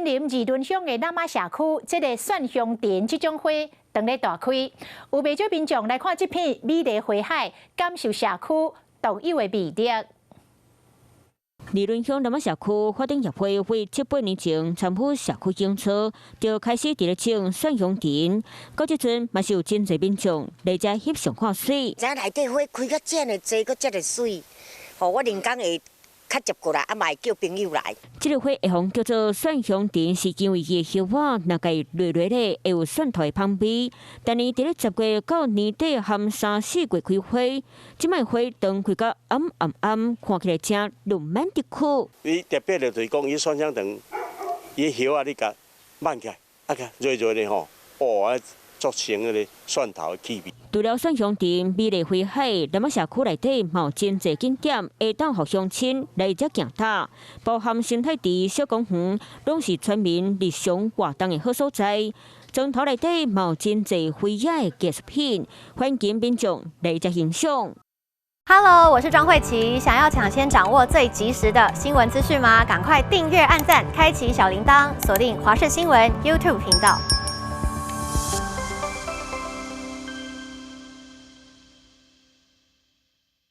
林二崙鄉的那瑪社區，這个蒜香藤這種花當咧大開，有袂少民眾來看這片美麗花海，感受社區獨有的魅力。二崙鄉那瑪社區發展協會為七八年前參與社區建設，就開始佇咧種蒜香藤。到這陣嘛是有真濟民眾來遮翕相看媠。知影內底花開甲遮爾濟，閣遮爾媠，予我人工會較接過來，啊嘛會叫朋友來。這个花會予叫做蒜香藤，是因為伊的葉仔若共熱熱咧，會有蒜頭的芳味。但是佇咧10月到年底含三四月開花，這擺花當開甲暗暗暗，看起來誠浪漫的酷。伊特別的就是講，伊蒜香藤，伊葉仔你共挽起來，啊個熱熱的吼，哦啊，足成彼个蒜頭的氣味。除了蒜香藤美麗花海，那瑪社區內底嘛有真濟景點，會當予鄉親來遮行踏，包含生態池、小公園，攏是村民日常活動的好所在。莊頭內底嘛有真濟花藝的藝術品，歡迎民眾來遮欣賞。 Hello，我是莊慧琪，想要搶先掌握最及時的新聞資訊嗎？趕快訂閱、按讚、開啟小鈴鐺，鎖定華視新聞 YouTube 頻道。